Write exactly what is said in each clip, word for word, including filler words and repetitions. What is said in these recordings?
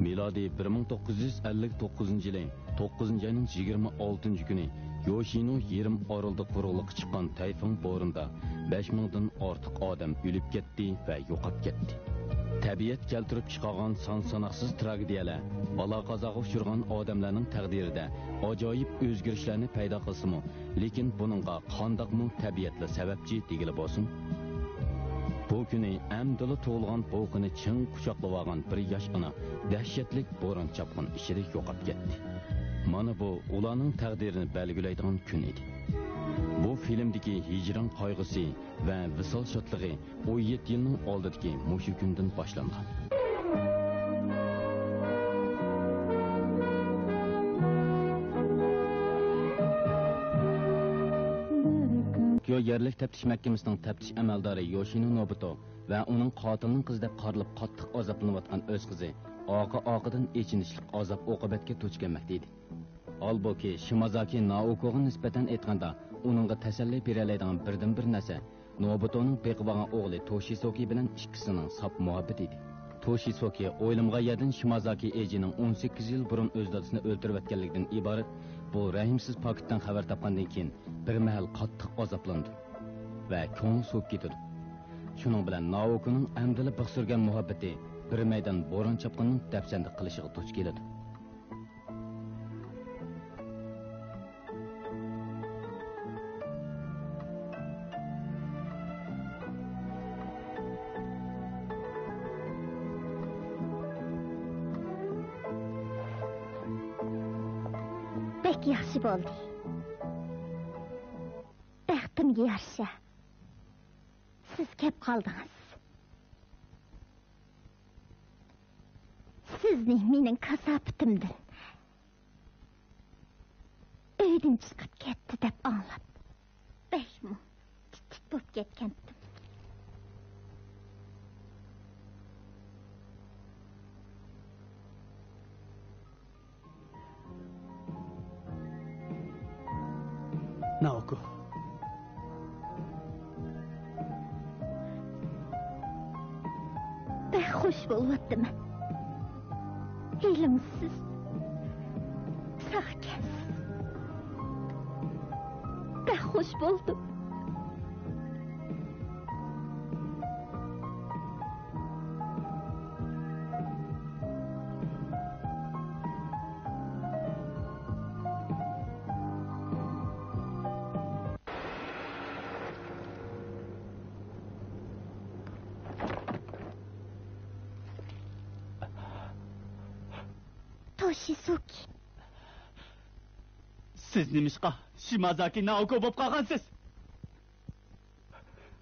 مىلادىي بىر مىڭ توققۇز يۈز ئەللىك توققۇزىنچى يىلى توققۇزىنچى ئاينىڭ يىگىرمە ئالتىنچى كۈنى يوشىنو يېرىم ئارىلىدا قۇرۇقلۇققا چىققان تەيفۇڭ بورىنىدا بەش مىڭدىن ئارتۇق ئادەم ئۆلۈپ كەتتى ۋە يوقاپ كەتتى. تەبىئەت كەلتۈرۈپ چىقارغان سان-ساناقسىز تراگېدىيەلەر، بالا-قازاغا ئۇچرىغان ئادەملەرنىڭ تەقدىرىدە ئاجايىپ ئۆزگىرىشلەرنى پەيدا قىلسىمۇ، لېكىن بۇنىڭغا قانداقمۇ تەبىئەتلا سەۋەبچى دېگىلى بولسۇن؟ بۇ كۈنى ئەمدىلا تۇغۇلغان بوۋىقىنى چىڭ قۇچاقلىۋالغان بىر ياش ئانا دەھشەتلىك بوران-چاپقۇن ئىچىدە يوقاپ كەتتى. مانا بۇ ئۇلارنىڭ تەقدىرىنى بەلگىلەيدىغان كۈن ئىدى. بۇ فىلىمدىكى ھىجران قايغۇسى ۋە ۋىسال شادلىقى ئون يەتتە يىلنىڭ ئالدىدىكى مۇشۇ كۈندىن باشلانغان. توكيو يەرلىك تەپتىش مەھكىمىسىنىڭ تەپتىش ئەمەلدارى يوشىنو نوبۇتو ۋە ئۇنىڭ قاتىلنىڭ قىزى دەپ قارىلىپ قاتتىق ئازابلىنىۋاتقان ئۆز قىزى ئارقا-ئارقىدىن ئېچىنىشلىق ئازاب-ئوقۇبەتكە دۇچ كەلمەكتە ئىدى. ھالبۇكى، شىمازاكى نائوكوغا نىسبەتەن ئېيتقاندا، ئۇنىڭغا تەسەللى بېرەلەيدىغان بىردىنبىر نەرسە نوبۇتونىڭ بېقىۋالغان ئوغلى توشىسوكى بىلەن ئىككىسىنىڭ ساپ مۇھەببىتى ئىدى. توشىسوكى ئويلىمىغان يەردىن شىمازاكى ئېجىنىڭ ئون سەككىز يىل بۇرۇن ئۆز دادىسىنى ئۆلتۈرۈۋەتكەنلىكىدىن ئىبارەت بۇ رەھىمسىز پاكىتتىن خەۋەر تاپقاندىن كېيىن، بىر مەھەل قاتتىق ئازابلىنىدۇ ۋە كۆڭلى سوۋۇپ كېتىدۇ. شۇنىڭ بىلەن نائوكونىڭ ئەمدىلا بىخ سۈرگەن مۇھەببىتى بىر مەيدان بوران-چاپقۇننىڭ دەپسەندە قىلىشىغا دۇچ كېلىدۇ. بەك ياخشى بولدى. بەختىمگە يارىشا، سىز كەپ قالدىڭىز. سىزنى مېنىڭ كاساپىتىمدىن، ئۆيدىن چىقىپ كەتتى دەپ ئاڭلاپ، بەكمۇ تىت-تىت بولۇپ كەتكەنتىم. نائوكو. بەك خوش بولۇۋاتىمەن. ھېلىمۇ سىز ساغ ئىكەنسىز. بەك خوش بولدۇم. توشىسۇكى. سىز نېمىشقا شىمازاكى نائوكو بولۇپ قالغانسىز؟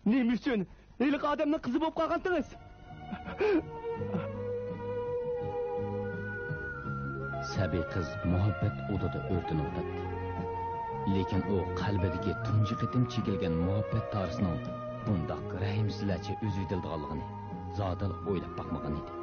نېمە ئۈچۈن ھېلىقى ئادەمنىڭ قىزى بولۇپ قالغانتىڭىز؟ سەبىي قىز مۇھەببەت ئوتىدا ئۆرتىنىۋاتاتتى. لېكىن ئۇ قەلبىدىكى تۇنجى قېتىم چېكىلگەن مۇھەببەت تارىسىنىڭ بۇنداق رەھىمسىزلەرچە ئۈزۈۋېتىلىدىغانلىقىنى زادىلا ئويلاپ باقمىغان ئىدى.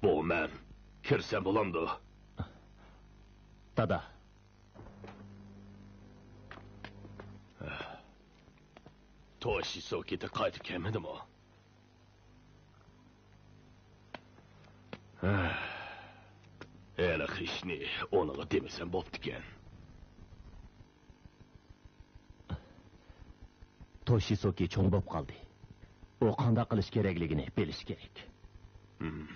بۇ مەن. كىرسەم بولامدۇ؟ دادا. توشىسۇكى قايتىپ كەلمىدىمۇ؟ ھېلىقى ئىشنى ئۇنىڭغا دېمىسەم بوپتىكەن. توشىسۇكى چوڭ بوپ قالدى. ئۇ قانداق قىلىش كېرەكلىكىنى بىلىشى كېرەك. ھىم،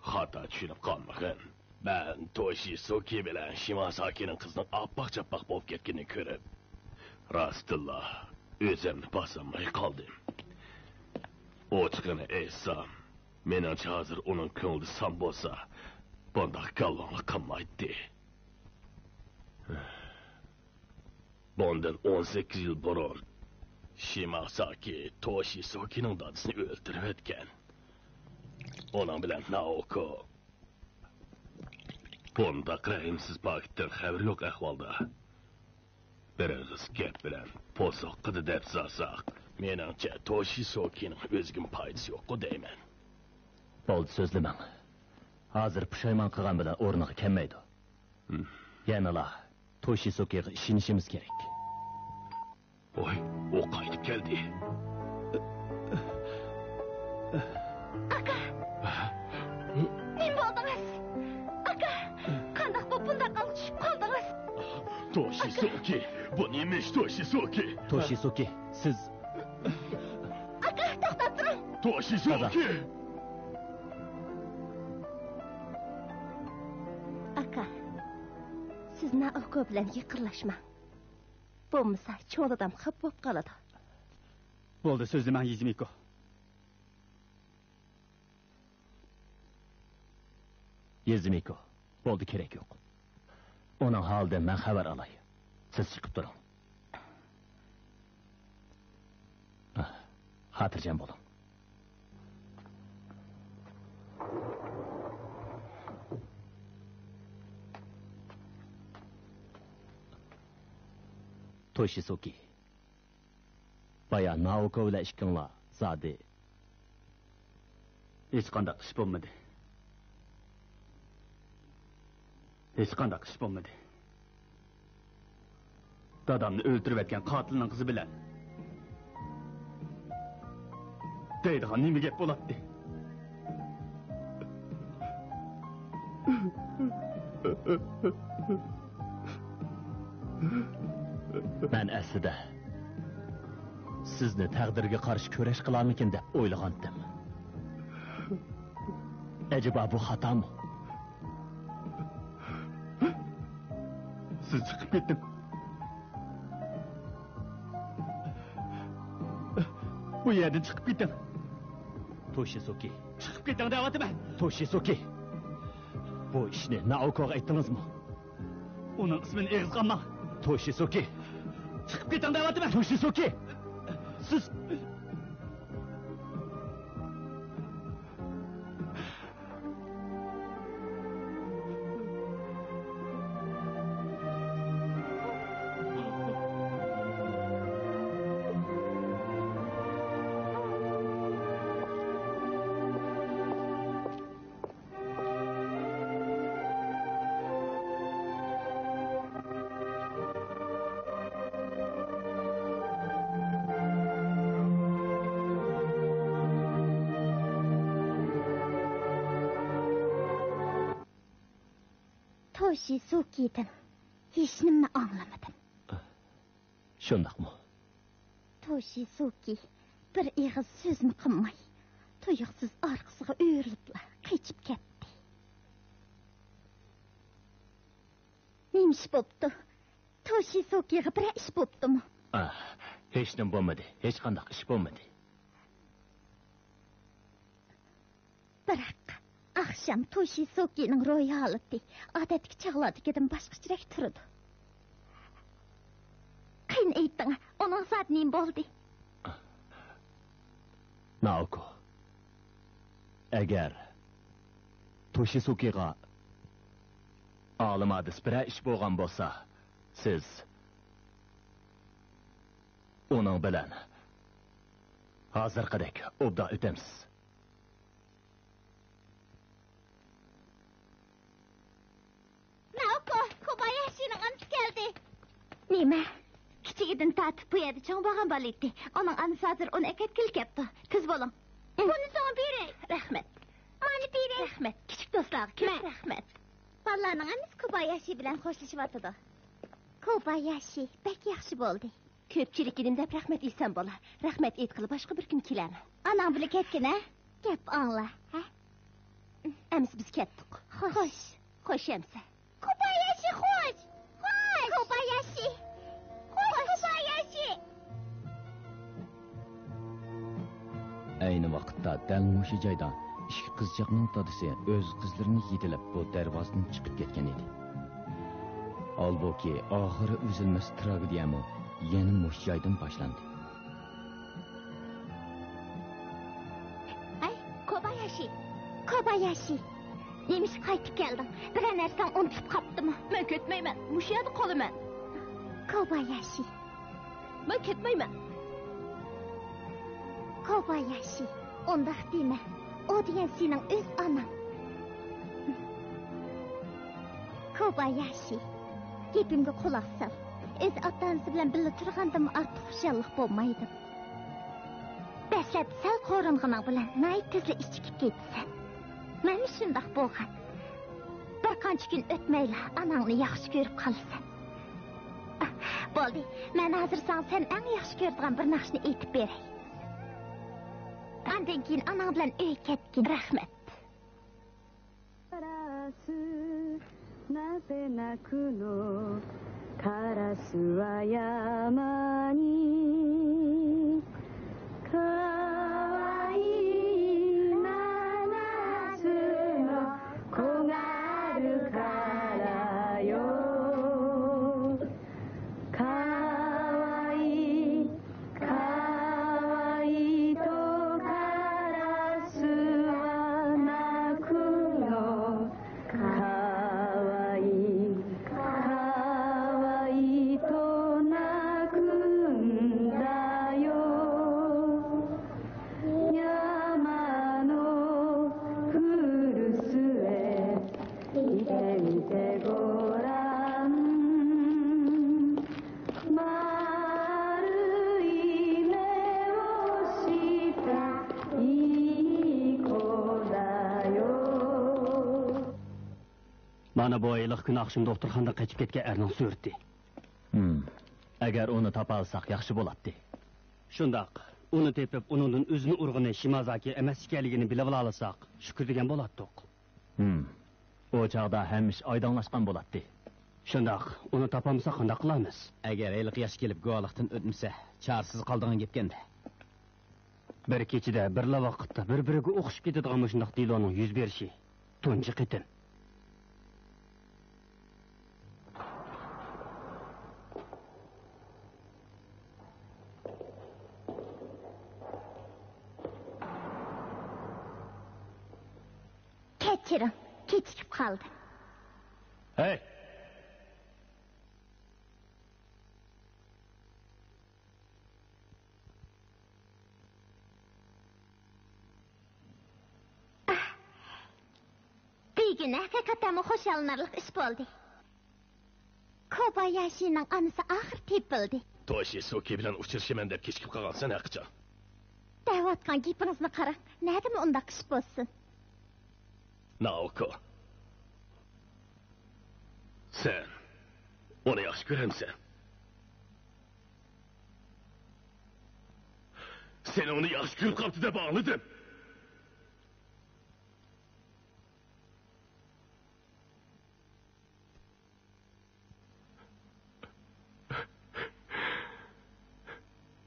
خاتا چۈشىنىپ قالمىغىن. مەن توشىسۇكى بىلەن شىمازاكىنىڭ قىزىنىڭ ئاپئاق-چاپئاق بولۇپ كەتكىنىنى كۆرۈپ، راستتىنلا ئۆزۈمنى باسالماي قالدىم. ئوچۇقىنى ئېيتسام، مېنىڭچە، ھازىر ئۇنىڭ كۆڭلىدە سان بولسا، بۇنداق گالۋاڭلىق قىلمايتتى. بۇندىن ئون سەككىز يىل بۇرۇن شىماساكى توشىسۇكىنىڭ دادىسىنى ئۆلتۈرۈۋەتكەن. ئۇنىڭ بىلەن نائوكو بۇنداق رەھىمسىز پاكىتتىن خەۋىرى يوق ئەھۋالدا، بىر ئېغىز گەپ بىلەن پوسۇققىدى دەپ سالساق، مېنىڭچە، توشىسۇكىنىڭ ئۆزىگىمۇ پايدىسى يوققۇ دەيمەن. بولدى، سۆزلىمەڭ. ھازىر پۇشايمان قىلغان بىلەن ئورنىغا كەلمەيدۇ. ھىم. يەنىلا توشىسۇكىغا ئىشىنىشىمىز كېرەك. ۋاي، ئۇ قايتىپ كەلدى. ئاكا! نېمە بولدىڭىز؟ ئاكا! قانداق بولۇپ بۇنداق ھالغا چۈشۈپ قالدىڭىز؟ توشىسۇكى! بۇ نېمە ئىش، توشىسۇكى؟ توشىسۇكى، سىز... ئاكا، توختاپ تۇرۇڭ! توشىسۇكى! ئاكا، سىز نائوكو بىلەن يېقىنلاشماڭ. بولمىسا، چوڭ دادام خاپا بولۇپ قالىدۇ. بولدى، سۆزلىمەڭ، يىزىمىكو. يىزىمىكو، بولدى، كېرەك يوق. ئۇنىڭ ھالىدىن مەن خەۋەر ئالاي. سىز چىقىپ تۇرۇڭ. خاتىرجەم بولۇڭ. توشىسۇكى. بايا نائوكو بىلەن ئىككىڭلار زادى. ھېچقانداق ئىش بولمىدى. ھېچقانداق ئىش بولمىدى. دادامنى ئۆلتۈرۈۋەتكەن قاتىلنىڭ قىزى بىلەن دەيدىغان نېمە گەپ بولاتتى؟ مەن ئەسلىدە سىزنى تەقدىرگە قارشى كۈرەش قىلارمىكىن دەپ ئويلىغانتىم. ئەجەبا بۇ خاتامۇ؟ سىز چىقىپ كېتىڭ. بۇ يەردىن چىقىپ كېتىڭ. توشىسۇكى. چىقىپ كېتىڭ دەۋاتىمەن. توشىسۇكى. بۇ ئىشنى نائوكوغا ئېيتتىڭىزمۇ؟ ئۇنىڭ ئىسمىنى ئېغىزغا ئالماڭ. توشىسۇكى. چىقىپ كېتىڭ دەۋاتىمەن. توشىسۇكى. سىز. توشىسۇكىدىن ھېچنېمىنى ئاڭلىمىدىم. شۇنداقمۇ؟ توشىسۇكى بىر ئېغىز سۆزمۇ قىلماي، تۇيۇقسىز ئارقىسىغا ئۆرۈلۈپلا قېچىپ كەتتى. نېمە ئىش بوپتۇ؟ توشىسۇكىغا بىرەر ئىش بوپتۇمۇ؟ ئاھ، ھېچنېمە بولمىدى، ھېچقانداق ئىش بولمىدى. بىراق، ئاخشام توشىسۇكىنىڭ روھىي ھالىتى ئادەتتىكى چاغلاردىكىدىن باشقىچىراق تۇرىدۇ. قېنى ئېيتىڭ، ئۇنىڭ زادى نېمە بولدى؟ نائوكو، ئەگەر توشىسۇكىغا ئالىم ھادىسە بىرەر ئىش بولغان بولسا، سىز ئۇنىڭ بىلەن ھازىرقىدەك ئوبدان ئۆتەمسىز. نائوكو، كوباياشىنىڭ ئانىسى كەلدى. نېمە؟ كىچىكىدىن تارتىپ بۇ يەردە چوڭ بولغان بالا ئىدى. ئۇنىڭ ئانىسى ھازىر ئۇنى ئەكەتكىلى كەپتۇ. تېز بولۇڭ. بۇنى ساڭا بېرەي. رەھمەت. مانا بېرەي. رەھمەت. كىچىك دوستلارغا كۆپ رەھمەت. بالىلارنىڭ ھەممىسى كوباياشى بىلەن خوشلىشىۋاتىدۇ. كوباياشى بەك ياخشى بولدى. كۆپچىلىككە نېمە دەپ رەھمەت ئېيتسام بولا؟ رەھمەت ئېيتقىلى باشقا بىر كۈنى كېلەرمەن. ئاناڭ بىلەن كەتكىنە. گەپ ئاڭلا، ھە؟ ئەمىسە بىز كەتتۇق. خوش. خوش. خوش ئەمىسە. كوباياشى، خوش! خوش! كوباياشى! خوش، كوباياشى! ئەينى ۋاقىتتا دەل مۇشۇ جايدا ئىش قىزچاقنىڭ دادىسى ئۆز قىزلىرىنى يېتىلەپ، بۇ دەرۋازىدىن چىقىپ كەتكەن ئىدى. ھالبۇكى، ئاخىرى ئۈزۈلمەس تراگېدىيەمۇ يەنە مۇشۇ جايدىن باشلاندى. ھەي، كوباياشى! كوباياشى! نېمىشقا قايتىپ كەلدىڭ؟ بىرەر نەرسەڭ ئۇنتۇلۇپ قاپتىمۇ؟ مەن كەتمەيمەن، مۇشۇ يەردە قالىمەن. كوباياشى! مەن كەتمەيمەن. كوباياشى، ئۇنداق دېمە. ئۇ دېگەن سېنىڭ ئۆز ئاناڭ. كوباياشى، گېپىمگە قۇلاق سال. ئۆز ئاتا-ئانىسى بىلەن بىللە تۇرغاندىنمۇ ئارتۇق خۇشاللىق بولمايدۇ. دەسلەپ سەل قورۇنغىنىڭ بىلەن ناھايىتى تېزلا ئىچىكىپ كېتىسەن. مەنمۇ شۇنداق بولغان. بىر قانچە كۈن ئۆتمەيلا ئاناڭنى ياخشى كۆرۈپ قالىسەن. بولدى، مەن ھازىر ساڭا سەن ئەڭ ياخشى كۆرىدىغان بىر ناخشىنى ئېيتىپ بېرەي. ئاندىن كېيىن ئاناڭ بىلەن ئۆيگە كەتكىن. رەھمەت. カラス、なぜ鳴くの？カラスは山に。 可愛い七つの子があるからよ。可愛い、可愛いとカラスは鳴くの。 可愛い、可愛いと鳴くんだよ。山の古巣へ来てみてごらん。丸い目をしたいい子だよ。 مانا بۇ ھېلىقى كۈنى ئاخشىمى دوختۇرخانىدىن قېچىپ كەتكەن ئەرنىڭ سۈرىتى. ھىم. ئەگەر ئۇنى تاپالىساق ياخشى بولاتتى. شۇنداق. ئۇنى تېپىپ، ئۇنىڭدىن ئۆزىنى ئۇرغىنى شىمازاكى ئەمەس ئىكەنلىكىنى بىلىۋالالىساق، شۈكۈر دېگەن بولاتتۇق. ھىم. ئۇ چاغدا ھەممە ئىش ئايدىڭلاشقان بولاتتى. شۇنداق. ئۇنى تاپالمىساق قانداق قىلارمىز؟ ئەگەر ھېلىقى ياش كېلىپ گۇۋاھلىقتىن ئۆتمىسە، چارىسىز قالىدىغان گەپكەندە. بىر كېچىدە بىرلا ۋاقىتتا بىر-بىرىگە ئوخشىشىپ كېتىدىغان مۇشۇنداق دېلونىڭ يۈز بېرىشى تۇنجى قېتىم. كەچۈرۈڭ، كېچىكىپ قالدىم. ھەي! بۈگۈن ھەقىقەتەنمۇ خۇشاللىنارلىق ئىش بولدى. كوباياشىنىڭ ئانىسى ئاخىرى تېپىلدى. توشىسۇكى بىلەن ئۇچرىشىمەن دەپ كېچىكىپ قالغانسەن ھەقىچان. دەۋاتقان گېپىڭىزنى قاراڭ، نەدىمۇ ئۇنداق ئىش بولسۇن؟ نائوكو، سەن ئۇنى ياخشى كۆرەمسەن؟ سېنى ئۇنى ياخشى كۆرۈپ قاپتۇ دەپ ئاڭلىدىم.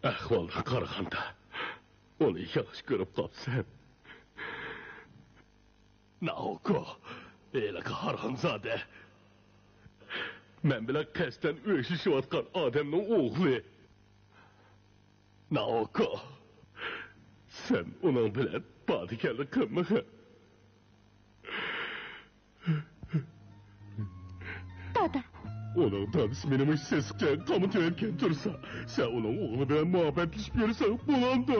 ئەھۋالدىن قارىغاندا، ئۇنى ياخشى كۆرۈپ قاپسەن. نائوكو، ھېلىقى ھارامزادە مەن بىلەن قەستەن ئۆچلىشىۋاتقان ئادەمنىڭ ئوغلى. نائوكو، سەن ئۇنىڭ بىلەن بادىكەرلىك قىلمىغىن. دادا. ئۇنىڭ دادىسى مېنى مۇشۇ سېسىق جايغا قامىتىۋەتكەن تۇرسا، سەن ئۇنىڭ ئوغلى بىلەن مۇھەببەتلىشىپ يۈرسەڭ بولامدۇ؟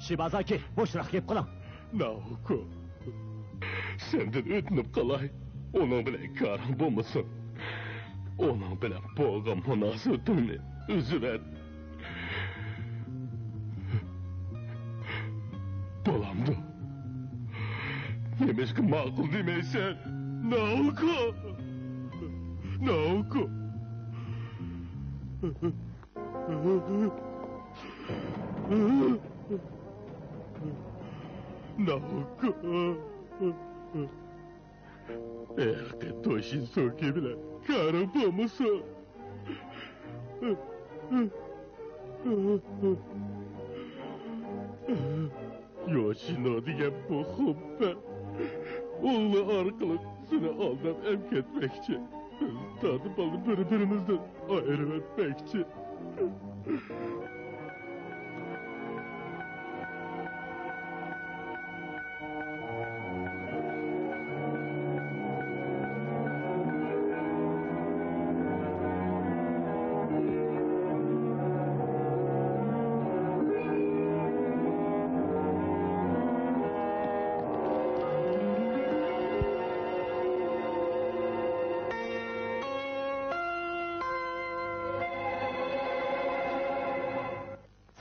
شىبازاكى، بوشراق گەپ قىلىڭ. نائوكو، سەندىن ئۆتۈنۈپ قالاي، ئۇنىڭ بىلەن كارىڭ بولمىسۇن. ئۇنىڭ بىلەن بولغان مۇناسىۋىتىڭنى ئۈزۈۋەت. بولامدۇ؟ نېمىشقا ماقۇل دېمەيسەن؟ نائوكو! نائوكو! نائوكو! ھېلىقى توشىسۇكى بىلەن كارىڭ بولمىسۇن. يوشىنو دېگەن بۇ خۇمپەر ئوغلى ئارقىلىق سېنى ئالداپ ئەمكەتمەكچى. بىز دادا-بالا بىر-بىرىمىزدىن ئايرىۋەتمەكچى.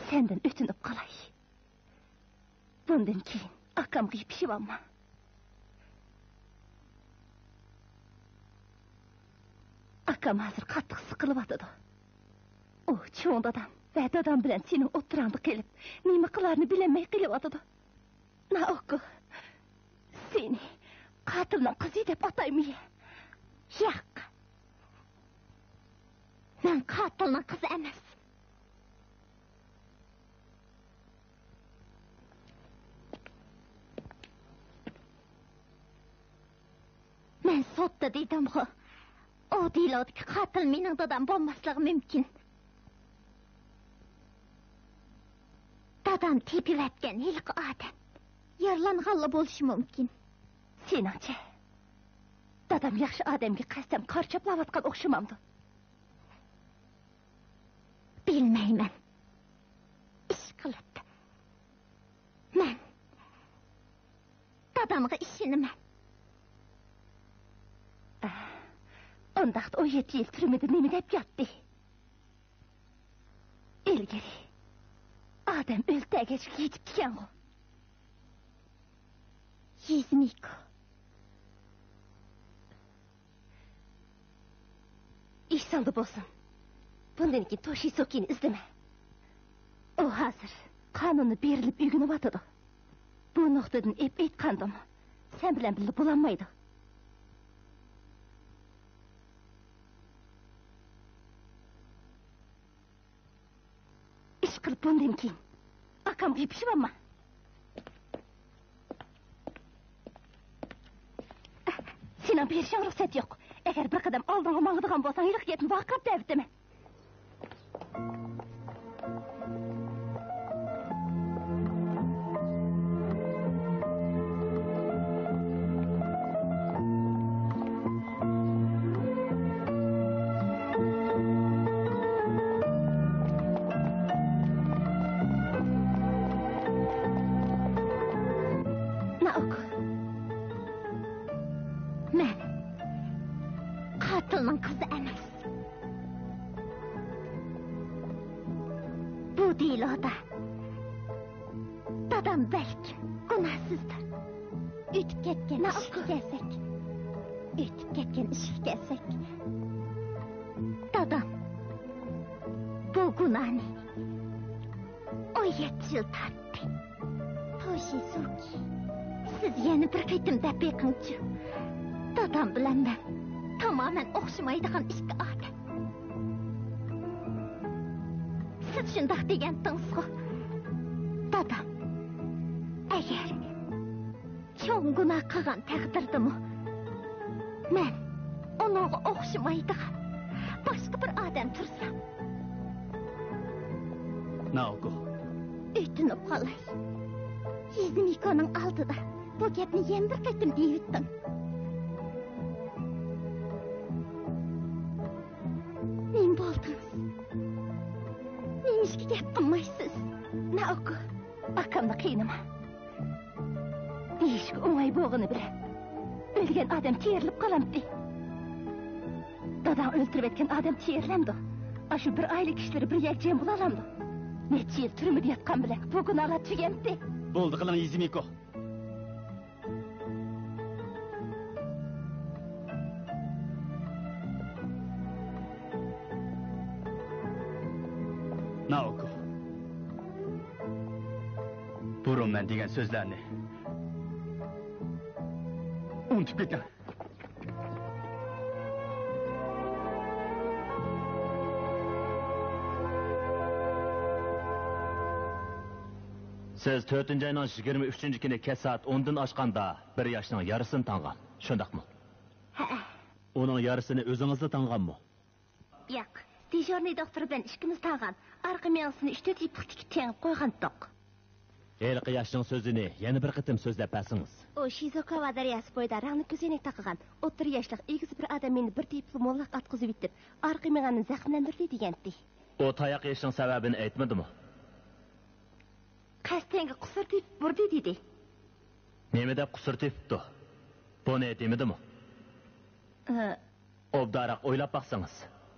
سەندىن ئۆتۈنۈپ قالاي. بۇندىن كېيىن ئاكامغا يېپىشىۋالما. ئاكام ھازىر قاتتىق سىقىلىۋاتىدۇ. ئۇ چوڭ دادام ۋە دادام بىلەن سېنىڭ ئوتتۇراڭدا قېلىپ، نېمە قىلارنى بىلەلمەي قېلىۋاتىدۇ. نائوكو، سېنى قاتىلنىڭ قىزى دەپ ئاتايمۇ؟ ياق. مەن قاتىلنىڭ قىزى ئەمەس. مەن سوتتا دېدىمغۇ، ئۇ دېلودىكى قاتىل مېنىڭ دادام بولماسلىقى مۇمكىن. دادام تېپىۋەتكەن ھېلىقى ئادەم يارىلانغانلا بولۇشى مۇمكىن. سېنىڭچە، دادام ياخشى ئادەمگە قەستەن قارا چاپلاۋاتقان ئوخشىمامدۇ؟ بىلمەيمەن. ئىشقىلىپ، مەن دادامغا ئىشىنىمەن. ئۇنداقتا ئون يەتتە يىل تۈرمىدە نېمە دەپ ياتتى؟ ئىلگىرى ئادەم ئۆلتۈرگەچكە يېتىپتىكەنغۇ. يىزمىكو. ئېسىڭدە بولسۇن. بۇندىن كېيىن توشىسۇكىنى ئىزدىمە. ئۇ ھازىر قانۇننى بېرىلىپ ئۆگىنىۋاتىدۇ. بۇ نۇقتىدىن ئېپ ئېيتقاندىمۇ، سەن بىلەن بىللە بولالمايدۇ. ئىشقىلىپ بۇندىن كېيىن ئاكامغا يېپىشىۋالما. سېنىڭ بېرىشىڭ رۇخسەت يوق. ئەگەر بىر قەدەم ئالدىڭغا ماڭىدىغان بولساڭ، ھېلىقى گەپنى ۋارقىراپ دەۋېتىمەن. نائوكو، مەن قاتىلنىڭ قىزى ئەمەس. بۇ دېلودا دادام بەلكىم گۇناھسىزدۇر. ئۆتۈپ كەتكەن ئىشقا كەلسەك، ئۆتۈپ كەتكەن ئىشقا كەلسەك، دادام بۇ گۇناھنى ئون يەتتە يىل تارتتى. توشىسۇكى، سىز يەنە بىر قېتىم دەپ بېقىڭچۇ. دادام بىلەن مەن تامامەن ئوخشىمايدىغان ئىككى ئادەم. سىز شۇنداق دېگەنتىڭىزغۇ؟ دادام، ئەگەر چوڭ گۇناھ قىلغان تەقدىردىمۇ، مەن ئۇنىڭغا ئوخشىمايدىغان باشقا بىر ئادەم تۇرسام. نائوكو. ئۆتۈنۈپ قالاي. يىزمىكونىڭ ئالدىدا بۇ گەپنى يەنە بىر قېتىم دېيىۋېتىڭ. نېمە بولدىڭىز؟ نېمىشقا گەپ قىلمايسىز؟ نائوكو، ئاكامنى قىينىما. دېيىشكە ئوڭاي بولغىنى بىلەن، ئۆلگەن ئادەم تېرىلىپ قالامتى؟ داداڭ ئۆلتۈرۈۋەتكەن ئادەم تېرىلەمدۇ؟ ئاشۇ بىر ئائىلە كىشىلىرى بىر يەرگە جەم بولالامدۇ؟ نەچچە يىل تۈرمىدە ياتقان بىلەن بۇ گۇناھلار تۈگەمتى؟ بولدى قىلىڭ، يىزىمىكو. نائوكو. بۇرۇن مەن دېگەن سۆزلەرنى ئۇنتۇپ كېتىڭ. سىز تۆتىنچى ئاينىڭ يىگىرمە ئۈچىنچى كۈنى كەچ سائەت ئوندىن ئاشقاندا بىر ياشنىڭ يارىسىنى تاڭغان، شۇنداقمۇ؟ ھەئە. ئۇنىڭ يارىسىنى ئۆزىڭىزلا تاڭغانمۇ؟ ياق، دېژۇرنىي دوختۇر بىلەن ئىككىمىز تاڭغان. ئارقا مېڭىسىنى ئۈچ تۆت يىپۇقتىكى تېڭىپ قويغانتۇق. ھېلىقى ياشنىڭ سۆزىنى يەنە بىر قېتىم سۆزلەپ بەرسىڭىز. ئۇ شىزۇكاۋا دەرياسى بويىدا رەڭلىك كۆزەينەك تاقىغان ئوتتۇرا ياشلىق ئېگىز بىر ئادەم مېنى بىر تېپىپلا موللاق ئاتقۇزۇۋېتىپ، ئارقا مېڭەمنى زەخىملەندۈردى دېگەنتى. ئۇ تاياق يېيىشنىڭ سەۋەبىنى ئېيتمىدىمۇ؟ قەستەنگە قۇسۇر تېپىپ ئۇردى دېدى. نېمە دەپ قۇسۇر تېپىپتۇ؟ بۇنى دېمىدىمۇ؟ ئى. ئوبدانراق ئويلاپ باقسىڭىز،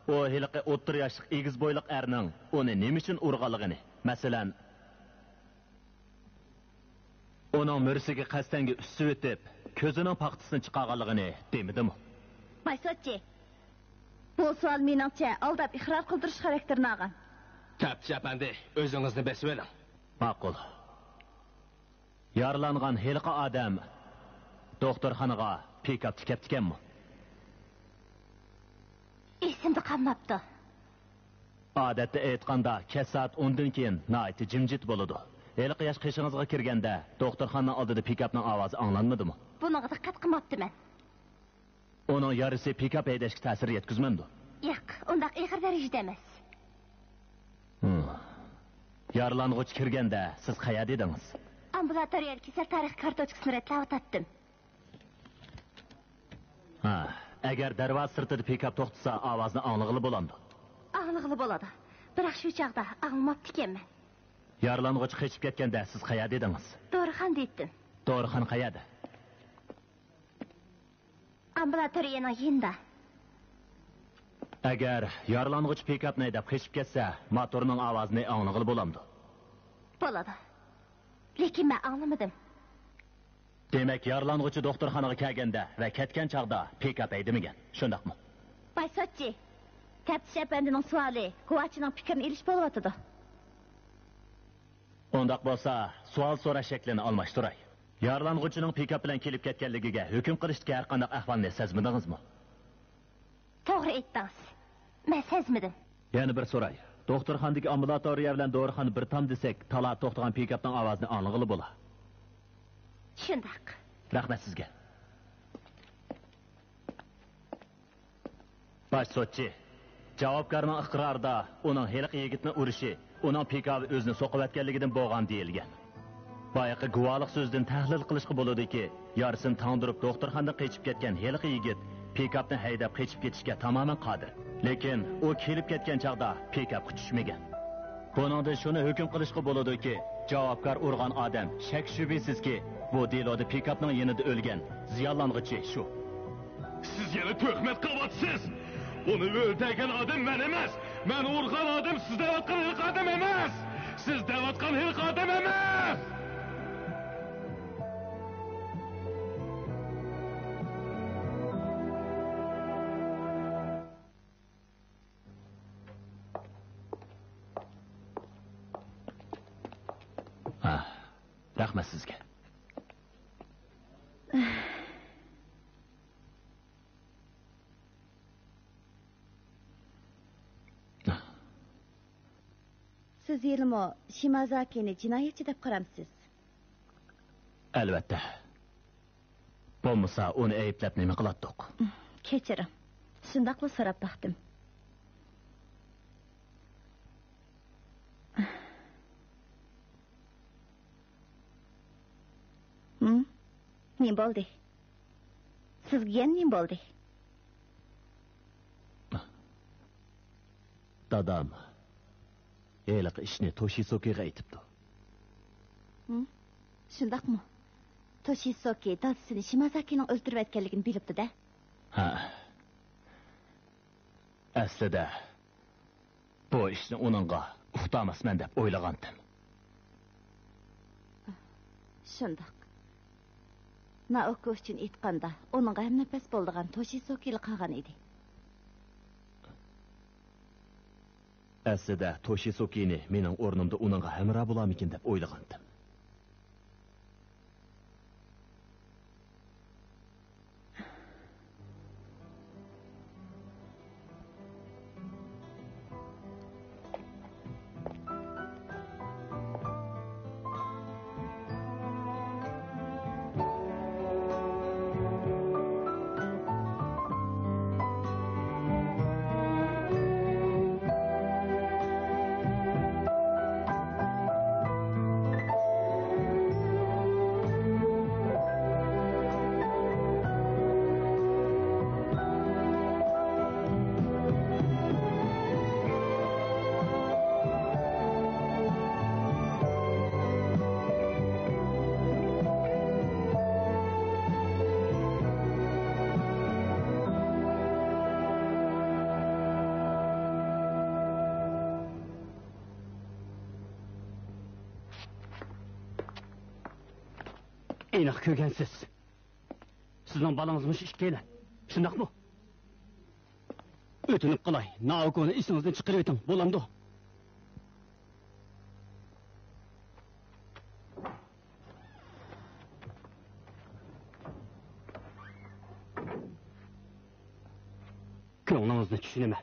ئۇ ھېلىقى ئوتتۇرا ياشلىق ئېگىز بويلۇق ئەرنىڭ ئۇنى نېمە ئۈچۈن ئۇرغانلىقىنى، مەسىلەن، ئۇنىڭ مۈرىسىگە قەستەنگە ئۈسسىۋېتىپ، كۆزىنىڭ پاختىسىنى چىقارغانلىقىنى دېمىدىمۇ؟ باش سوتچى، بۇ سوئال مېنىڭچە ئالداپ ئىقرار قىلدۇرۇش خاراكتېرىنى ئالغان. تەپتىش ئەپەندى، ئۆزىڭىزنى بېسىۋېلىڭ. ماقۇل. يارىلانغان ھېلىقى ئادەم دوختۇرخانىغا پىكاپتا كەپتىكەنمۇ؟ ئېسىمدە قالماپتۇ. ئادەتتە ئېيتقاندا، كەچ سائەت ئوندىن كېيىن ناھايىتى جىمجىت بولىدۇ. ھېلىقى ياش قېشىڭىزغا كىرگەندە، دوختۇرخانىنىڭ ئالدىدا پىكاپنىڭ ئاۋازى ئاڭلانمىدىمۇ؟ بۇنىڭغا دىققەت قىلماپتىمەن. ئۇنىڭ يارىسى پىكاپ ھەيدەشكە تەسىر يەتكۈزمەمدۇ؟ ياق، ئۇنداق ئېغىر دەرىجىدە ئەمەس. ھىم. يارىلانغۇچى كىرگەندە سىز قەيەردە ئىدىڭىز؟ ئامبۇلاتورىيەدە كېسەل تارىخى كارتوچكىسىنى رەتلەۋاتاتتىم. ھا، ئەگەر دەرۋازا سىرتىدا پىكاپ توختىسا، ئاۋازنى ئاڭلىغىلى بولامدۇ؟ ئاڭلىغىلى بولىدۇ. بىراق شۇ چاغدا ئاڭلىماپتىكەنمەن. يارىلانغۇچى قېچىپ كەتكەندە سىز قەيەردە ئىدىڭىز؟ دورىخانىدا ئىدىم. دورىخانا قەيەردە؟ ئامبۇلاتورىيەنىڭ يېنىدا. ئەگەر يارىلانغۇچى پىكاپنى ھەيدەپ قېچىپ كەتسە، موتورنىڭ ئاۋازىنى ئاڭلىغىلى بولامدۇ؟ بولىدۇ. لېكىن مەن ئاڭلىمىدىم. دېمەك، يارىلانغۇچى دوختۇرخانىغا كەلگەندە ۋە كەتكەن چاغدا پىكاپ ھەيدىمىگەن، شۇنداقمۇ؟ باش سوتچى، تەپتىش ئەپەندىنىڭ سوئالى گۇۋاچىنىڭ پىكرىنى ئېلىش بولۇۋاتىدۇ. ئۇنداق بولسا، سوئال سوراش شەكلىنى ئالماشتۇراي. يارىلانغۇچىنىڭ پىكاپ بىلەن كېلىپ كەتكەنلىكىگە ھۆكۈم قىلىشتىكى ھەرقانداق ئەھۋالنى سەزمىدىڭىزمۇ؟ توغرا ئېيتتىڭىز. مەن سەزمىدىم. يەنە بىر سوراي. دوختۇرخانىدىكى ئامبۇلاتورىيە بىلەن دورىخانا بىر تام دېسەك، تالا توختىغان پىكاپنىڭ ئاۋازىنى ئاڭلىغىلى بولا. شۇنداق. رەھمەت سىزگە. باش سوتچى، جاۋابكارنىڭ ئىقرارىدا ئۇنىڭ ھېلىقى يىگىتنى ئۇرۇشى ئۇنىڭ پىكاپى ئۆزىنى سوقۇۋەتكەنلىكىدىن بولغان دېيىلگەن. بايىقى گۇۋاھلىق سۆزىدىن تەھلىل قىلىشقا بولىدۇكى، يارىسىنى تاڭدۇرۇپ دوختۇرخانىدىن قېچىپ كەتكەن ھېلىقى يىگىت پىكاپنى ھەيدەپ قېچىپ كېتىشكە تامامەن قادىر. لېكىن ئۇ كېلىپ كەتكەن چاغدا پىكاپقا چۈشمىگەن. بۇنىڭدىن شۇنى ھۆكۈم قىلىشقا بولىدۇكى، جاۋابكار ئۇرغان ئادەم شەك-شۈبھىسىزكى، بۇ دېلودا پىكاپنىڭ يېنىدا ئۆلگەن زىيانلانغۇچى شۇ. سىز يەنە تۆھمەت قىلىۋاتىسىز! ئۇنى ئۆلتۈرگەن ئادەم مەن ئەمەس! مەن ئۇرغان ئادەم سىز دەۋاتقان ھېلىقى ئادەم ئەمەس! سىز دەۋاتقان ھېلىقى ئادەم ئەمەس! ھا، رەھمەت سىزگە. سىز ھېلىمۇ شىمازاكىنى جىنايەتچى دەپ قارامسىز؟ ئەلۋەتتە. بولمىسا ئۇنى ئەيىبلەپ نېمە قىلاتتۇق؟ كەچۈرۈڭ. شۇنداقلا سوراپ باقتىم. ھىم؟ نېمە بولدى؟ سىزگە يەنە نېمە بولدى؟ دادام ھېلىقى ئىشنى توشىسوكىغا ئېيتىپتۇ. ھىم؟ شۇنداقمۇ؟ توشىسوكى دادىسىنى شىمازاكىنىڭ ئۆلتۈرۈۋەتكەنلىكىنى بىلىپتۇ-دە. ھە. ئەسلىدە، بۇ ئىشنى ئۇنىڭغا ئۇقتۇرماسمەن دەپ ئويلىغانتىم. شۇنداق. نائوكا ئۈچۈن ئېيتقاندا، ئۇنىڭغا ھەمنەپەس بولىدىغان توشىسوكىلا قالغان ئىدى. ئەسلىدە توشىسوكىنى مېنىڭ ئورنۇمدا ئۇنىڭغا ھەمراھ بولارمىكىن دەپ ئويلىغانتىم. ئېنىق كۆرگەنسىز. سىزنىڭ بالىڭىز مۇشۇ ئىككىيلەن. شۇنداقمۇ؟ ئۆتۈنۈپ قالاي، نائوكونى ئېسىڭىزدىن چىقىرىۋېتىڭ، بولامدۇ؟ كۆڭلىڭىزنى چۈشىنىمەن.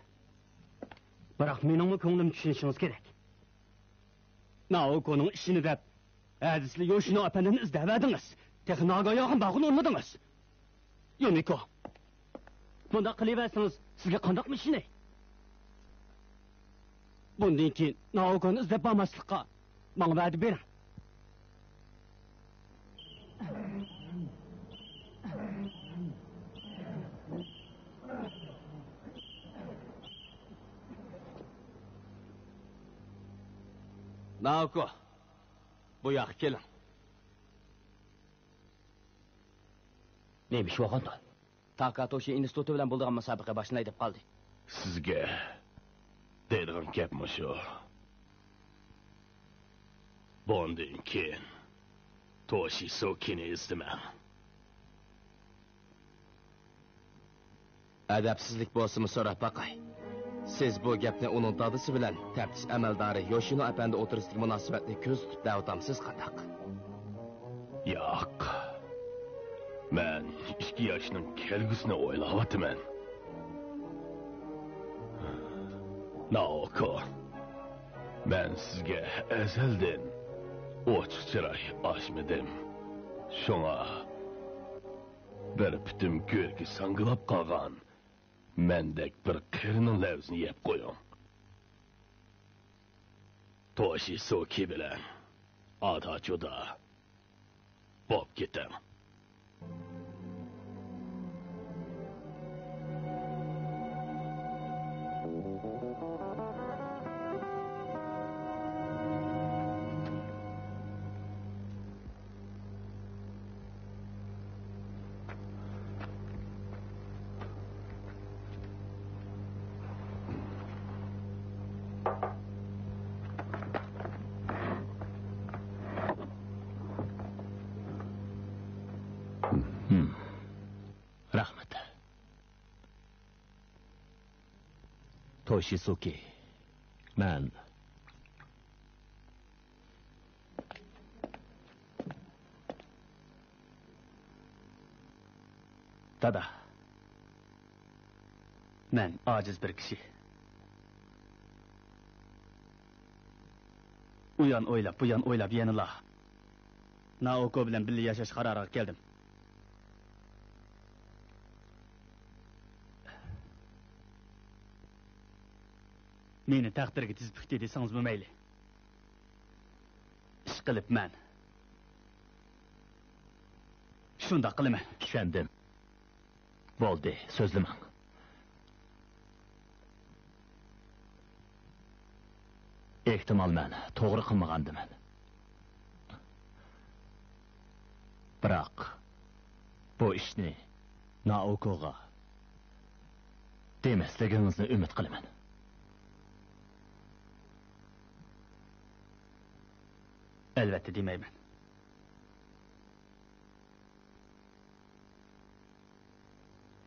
بىراق مېنىڭمۇ كۆڭلۈمنى چۈشىنىشىڭىز كېرەك. نائوكونىڭ ئىشىنى دەپ، ھەدىسىلى يوشىنو ئەپەندىنى ئىزدەۋەردىڭىز. تېخى ناگاياغا بارغىلى ئۇنىمىدىڭىز. يۇمىكو، بۇنداق قىلىۋەرسىڭىز، سىزگە قانداقمۇ ئىشىنەي؟ بۇندىن كېيىن نائوكونى ئىزدەپ بارماسلىققا ماڭا ۋەدە بېرىڭ. نائوكو، بۇ ياققا كېلىڭ. نېمە ئىش بولغاندۇ؟ تاكاتوشى ئىنستىتۇتى بىلەن بولىدىغان مۇسابىقە باشلىناي دەپ قالدى. سىزگە دەيدىغان گەپ مۇشۇ. بۇندىن كېيىن توشىسۇكىنى ئىزدىمەڭ. ئەدەپسىزلىك بولسىمۇ سوراپ باقاي. سىز بۇ گەپنى ئۇنىڭ دادىسى بىلەن تەپتىش ئەمەلدارى يوشىنو ئەپەندى ئوتتۇرىسىدىكى مۇناسىۋەتنى كۆزىتىپ دەۋاتامسىز قانداق؟ ياق. مەن ئىككى ياشنىڭ كەلگۈسىنى ئويلاۋاتىمەن. نائوكو، مەن سىزگە ئەزەلدىن ئوچۇق چىراي ئاچمىدىم. شۇڭا بىر پۈتۈم گۆرگە ساڭگىلاپ قالغان مەندەك بىر قېرىنىڭ لەۋزىنى يەپ قويۇڭ. توشىسۇكى بىلەن ئادا جۇدا بوپ كېتىڭ. رەھمەت. توشىسۇكى، مەن دادا، مەن ئاجىز بىر كىشى. ئۇيان ئويلاپ، بۇيان ئويلاپ يەنىلا نائوكو بىلەن بىللە ياشاش قارارىغا كەلدىم. مېنى تەقدىرگە تىز پۈكتى دېسىڭىزمۇ مەيلى. ئىشقىلىپ مەن شۇنداق قىلىمەن. چۈشەندىم. بولدى، سۆزلىمەڭ. ئېھتىمال، مەن توغرا قىلمىغاندىمەن. بىراق، بۇ ئىشنى نائوكوغا دېمەسلىكىڭىزنى ئۈمىد قىلىمەن. ئەلۋەتتە دېمەيمەن.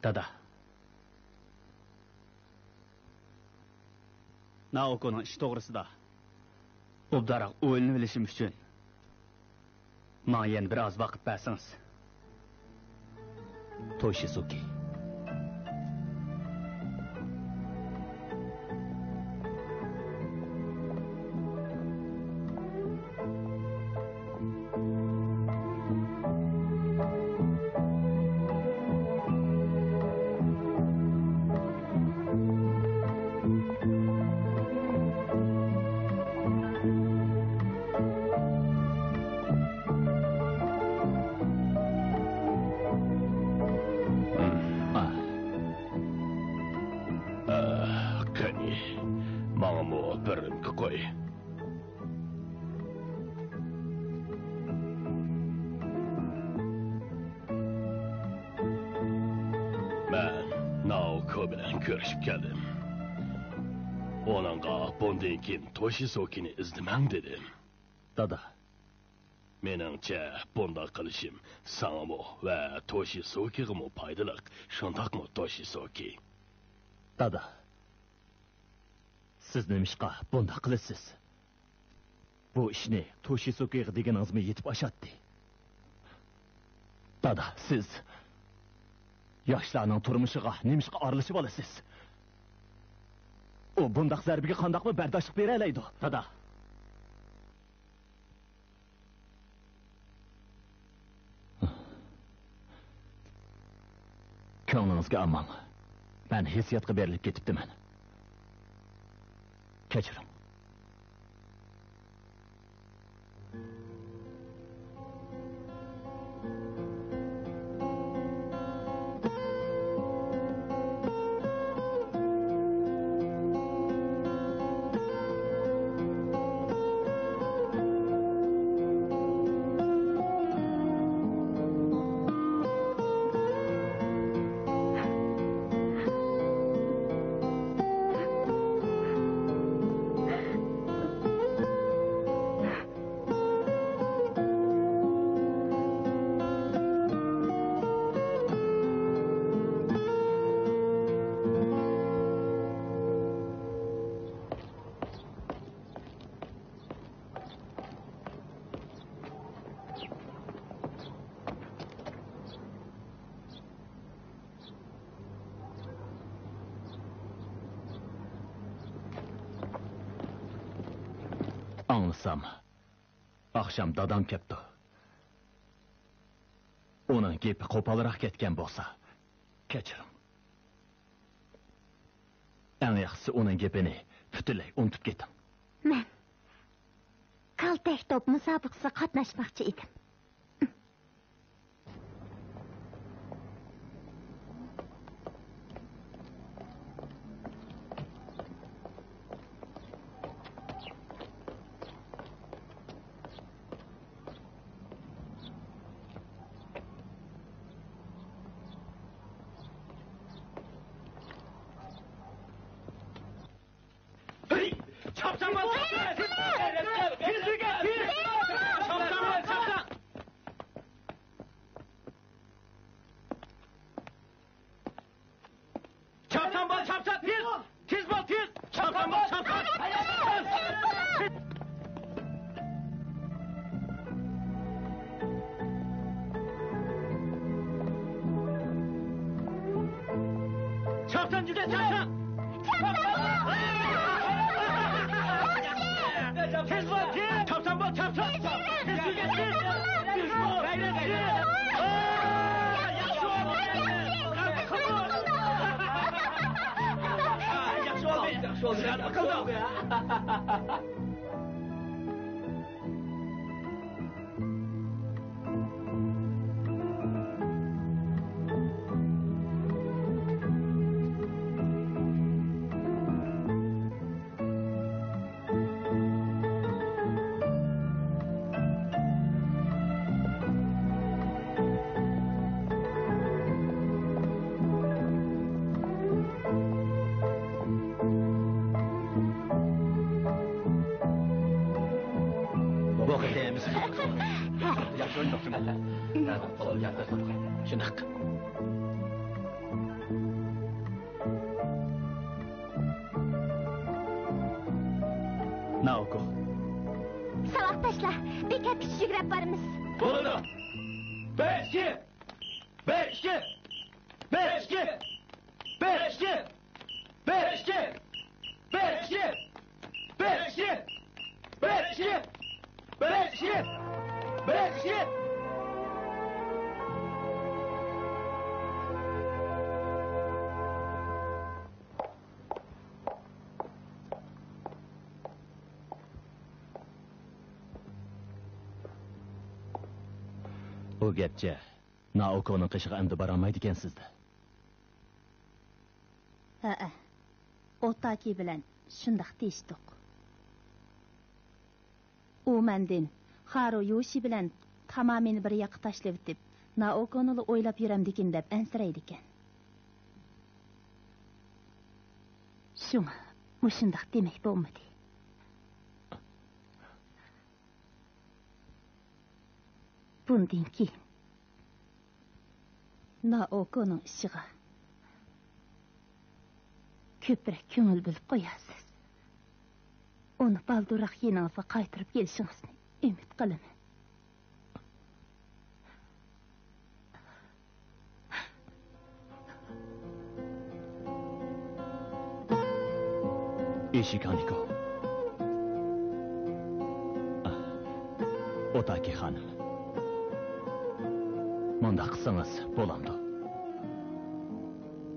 دادا، نائوكونىڭ ئىشى توغرىسىدا ئوبدانراق ئويلىنىۋېلىشىم ئۈچۈن ماڭا يەنە بىر ئاز ۋاقىت بەرسىڭىز. توشىسۇكى. ئاھ. ئاھ، قېنى، ماڭىمۇ بىر رىمكا قوي. مەن نائوكو بىلەن كۆرۈشۈپ كەلدىم. ئۇنىڭغا بۇندىن كېيىن توشىسۇكىنى ئىزدىمەڭ دېدىم. دادا، مېنىڭچە، بۇنداق قىلىشىم ساڭىمۇ ۋە توشىسۇكىغىمۇ پايدىلىق، شۇنداقمۇ، توشىسۇكى؟ دادا، سىز نېمىشقا بۇنداق قىلىسىز؟ بۇ ئىشنى توشىسۇكىغا دېگىنىڭىزمۇ يېتىپ ئاشاتتى. دادا، سىز ياشلارنىڭ تۇرمۇشىغا نېمىشقا ئارىلىشىۋالىسىز؟ ئۇ بۇنداق زەربىگە قانداقمۇ بەرداشلىق بېرەلەيدۇ؟ دادا. كۆڭلىڭىزگە ئالماڭ. مەن ھېسسىياتقا بېرىلىپ كېتىپتىمەن. كەچۈرۈڭ. ئاڭلىسام، ئاخشام دادام كەپتۇ. ئۇنىڭ گېپى قوپالراق كەتكەن بولسا، كەچۈرۈڭ. ئەڭ ياخشىسى ئۇنىڭ گېپىنى پۈتۈنلەي ئۇنتۇپ كېتىڭ. مەن كالتەك توپ مۇسابىقىسىگە قاتناشماقچى ئىدىم. ھېي! چاپسان بول، چاپسان! تېزلىككە، تېز! چاپسان بول، چاپسان! چاپسان بول، چاپسان، تېز! تېز بول، تېز! چاپسان بول، چاپسان! چاپسان، جۈگە، چاپسان! تېز بول، تېز! چاپسان بول، چاپسان! تېز، جۈگە، تېز! تېز بول! غەيرەت، تېز! ياخشى بولدى! ياخشى بولدى! ياخشى بولدى! بۇ قېتىم ياخشى ئوينىدۇق جۇمۇ. شۇنداق. نائوكو. ساۋاقداشلار، بېكەتكىچە يۈگرەپ بارىمىز. بولىدۇ. بىر، ئىككى. بىر، ئىككى. بىر، ئىككى. بىر، ئىككى. بىر، ئىككى. بىر، ئىككى. بىر، ئىككى. بىر، ئىككى. بىر، ئىككى. بۇ گەپچە نائوكونىڭ قېشىغا ئەمدى بارالمايدىكەنسىز-دە. ھەئە، ئوتاكى بىلەن شۇنداق دېيىشتۇق. ئۇ مەندىن خارۇ يوشى بىلەن تامامىنى بىر ياققا تاشلىۋېتىپ، نائوكونىلا ئويلاپ يۈرەمدىكىن دەپ ئەنسىرەيدىكەن. شۇڭا مۇشۇنداق دېمەك بولمىدى. بۇندىن كېيىن نائوكونىڭ ئىشىغا كۆپرەك كۆڭۈل بۆلۈپ قويارسىز. ئۇنى بالدۇرراق يېنىڭىزغا قايتۇرۇپ كېلىشىڭىزنى ئۈمىد قىلىمەن. ئىشىكانىكو. ئوتاكى خانىم. مۇنداق قىلسىڭىز بولامدۇ؟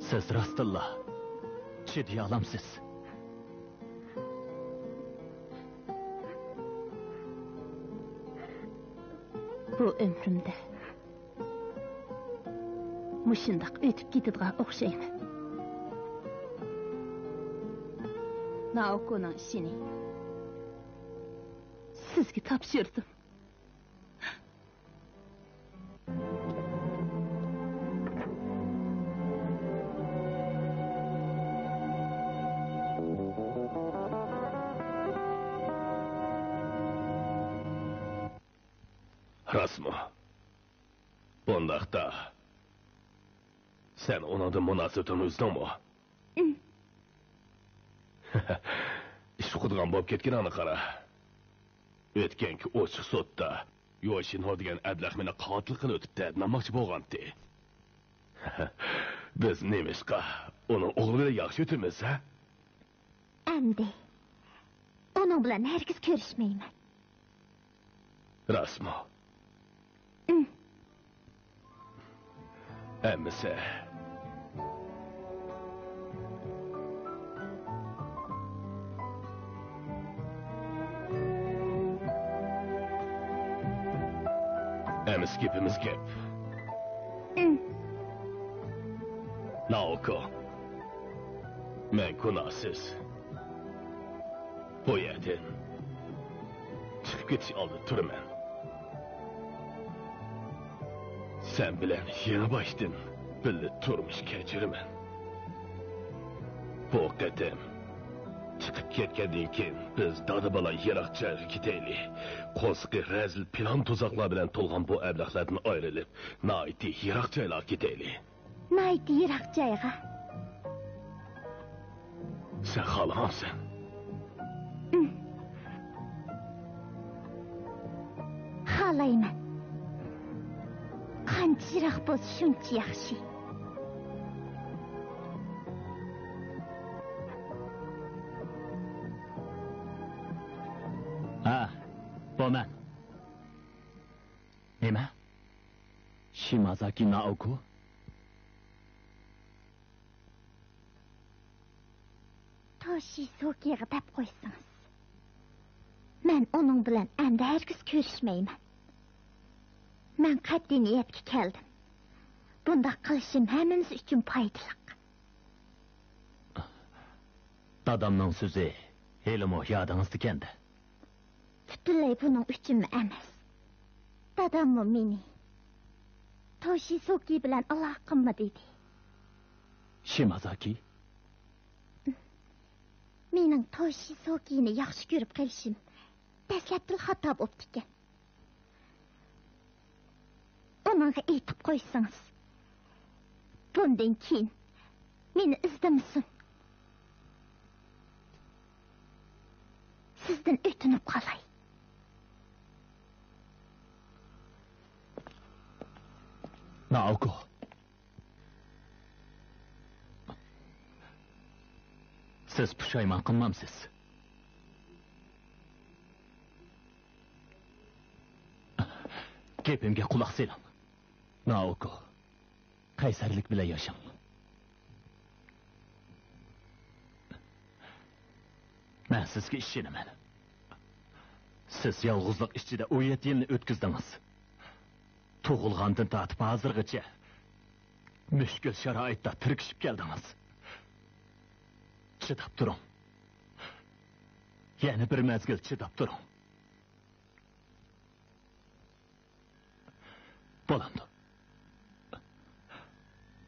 سىز راستتىنلا چىدىيالامسىز؟ بۇ ئۆمرۈمدە مۇشۇنداق ئۆتۈپ كېتىدىغان ئوخشايمەن. نائوكونىڭ ئىشىنى سىزگە تاپشۇردۇم. راستمۇ؟ بۇنداقتا، سەن ئۇنىڭدىن مۇناسىۋىتىنى ئۈزدۈڭمۇ؟ ئىش ئۇقىدىغان بولۇپ كەتكىنىڭنى قارا. ئۆتكەنكى ئوچۇق سوتتا يوشىنھو دېگەن ئەبلەخ مېنى قاتىل قىلىۋېتىپ دەردلەنمەكچى بولغانتى. بىز نېمىشقا ئۇنىڭ ئوغلى بىلەن ياخشى ئۆتىمىز، ھە؟ ئەمدى ئۇنىڭ بىلەن ھەرگىز كۆرۈشمەيمەن. راستمۇ؟ ئەمىسە. ئەمىسە گېپىمىز گەپ. نائوكو، مەن گۇناھسىز. بۇ يەردىن چىقىپ كېتىش ئالدىدا تۇرىمەن. سەن بىلەن يېڭى باشتىن بىللە تۇرمۇش كەچۈرىمەن. بۇ قېتىم چىقىپ كەتكەندىن كېيىن، بىز دادا-بالا يىراق جايغا كېتەيلى. قورسىقى رەزىل پىلان-تۇزاقلار بىلەن تولغان بۇ ئەبلەخلەردىن ئايرىلىپ، ناھايىتى يىراق جايلارغا كېتەيلى. ناھايىتى يىراق جايغا. سەن خالىمامسەن؟ ئىم. خالايمەن. قانچە يىراق بولسا، شۇنچە ياخشى. ھە، بۇ مەن. نېمە؟ شىمازاكى نائوكو؟ توشىسۇكىغا دەپ قويسىڭىز. مەن ئۇنىڭ بىلەن ئەمدى ھەرگىز كۆرۈشمەيمەن. مەن قەتئىي نىيەتكە كەلدىم. بۇنداق قىلىشىم ھەممىمىز ئۈچۈن پايدىلىق. دادامنىڭ سۆزى ھېلىمۇ يادىڭىزدىكەن-دە. پۈتۈنلەي بۇنىڭ ئۈچۈنمۇ ئەمەس. داداممۇ مېنى توشىسۇكى بىلەن ئالاقە قىلما دېدى. شىمازاكى؟ مېنىڭ توشىسۇكىنى ياخشى كۆرۈپ قېلىشىم دەسلەپتىلا خاتا بوپتىكەن. ئۇنىڭغا ئېيتىپ قويسىڭىز، بۇندىن كېيىن مېنى ئىزدىمىسۇن. سىزدىن ئۆتۈنۈپ قالاي. نائوكو. سىز پۇشايمان قىلمامسىز؟ گېپىمگە قۇلاق سېلىڭ. نائوكو، قەيسەرلىك بىلەن ياشاڭ. مەن سىزگە ئىشىنىمەن. سىز يالغۇزلۇق ئىچىدە ئون يەتتە يىلنى ئۆتكۈزدىڭىز. تۇغۇلغاندىن تارتىپ ھازىرغىچە مۈشكۈل شارائىتتا تىركىشىپ كەلدىڭىز. چىداپ تۇرۇڭ. يەنە بىر مەزگىل چىداپ تۇرۇڭ. بولامدۇ؟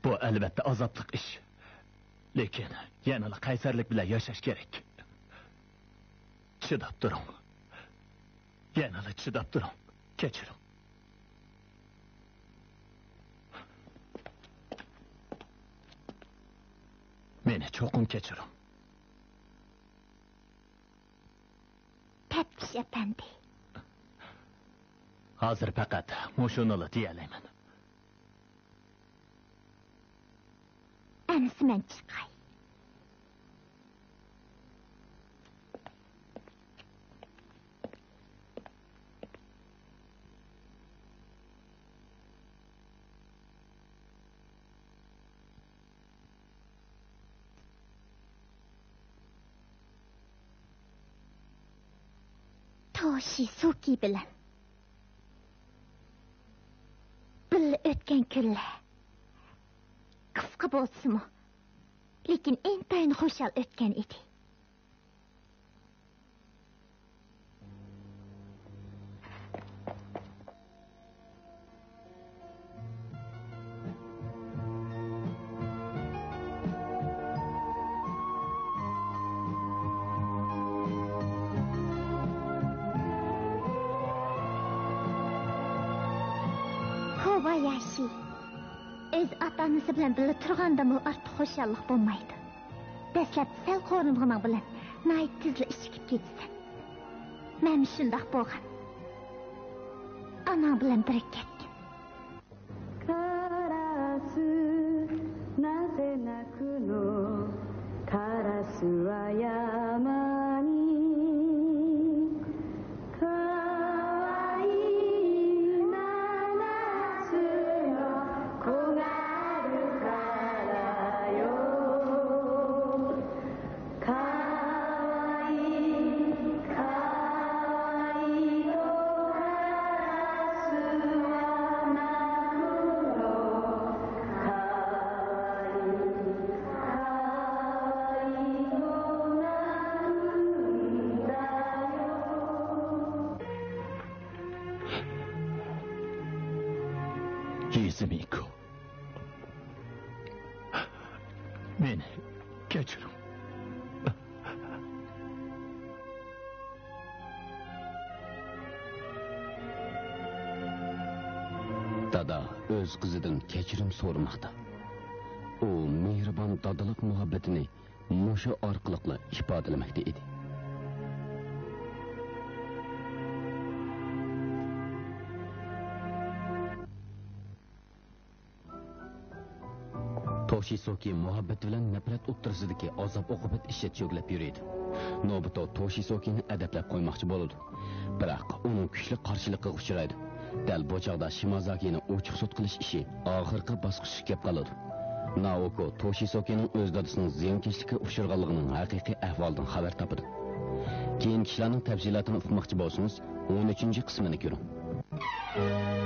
بۇ ئەلۋەتتە ئازابلىق ئىش. لېكىن يەنىلا قەيسەرلىك بىلەن ياشاش كېرەك. چىداپ تۇرۇڭ. يەنىلا چىداپ تۇرۇڭ. كەچۈرۈڭ. مېنى چوقۇم كەچۈرۈڭ. تەپتىش ئەپەندى. ھازىر پەقەت مۇشۇنىلا دېيەلەيمەن. ئەمىسە مەن چىقاي. توشىسۇكى بىلەن بىللە ئۆتكەن كۈنلەر قىسقا بولسىمۇ، لېكىن ئىنتايىن خۇشال ئۆتكەن ئىدى. كوباياشى، ئۆز ئاتا-ئانىسى بىلەن بىللە تۇرغاندىمۇ ئارتۇق خۇشاللىق بولمايدۇ. دەسلەپتە سەل قورۇنغىنىڭ بىلەن ناھايىتى تېزلا ئىچىكىپ كېتىسەن. مەنمۇ شۇنداق بولغان. ئاناڭ بىلەن بىرگە كەتكىن. カラス、なぜ鳴くの？カラスは山に يېزىمىكو، مېنى كەچۈرۈڭ. دادا ئۆز قىزىدىن كەچۈرۈم سورىماقتا. ئۇ مېھرىبان دادىلىق مۇھەببىتىنى مۇشۇ ئارقىلىقلا ئىپادىلىمەكتە ئىدى. توشىسوكى مۇھەببەت بىلەن نەپرەت ئوتتۇرىسىدىكى ئازاب-ئوقۇبەت ئىچىدە چۆگىلەپ يۈرىدۇ. نوبۇتو توشىسوكىنى ئەدەپلەپ قويماقچى بولىدۇ. بىراق ئۇنىڭ كۈچلۈك قارشىلىقىغا ئۇچرايدۇ. دەل بۇ چاغدا شىمازاكىنى ئوچۇق سوت قىلىش ئىشى ئاخىرقى باسقۇچقا كەپ قالىدۇ. نائوكو توشىسوكىنىڭ ئۆز دادىسىنىڭ زىيانكەشلىككە ئۇچرىغانلىقىنىڭ ھەقىقىي ئەھۋالىدىن خەۋەر تاپىدۇ. كېيىنكى ئىشلارنىڭ تەپسىلاتىنى ئۇقماقچى بولسىڭىز، ئون ئۈچىنچى قىسمىنى كۆرۈڭ.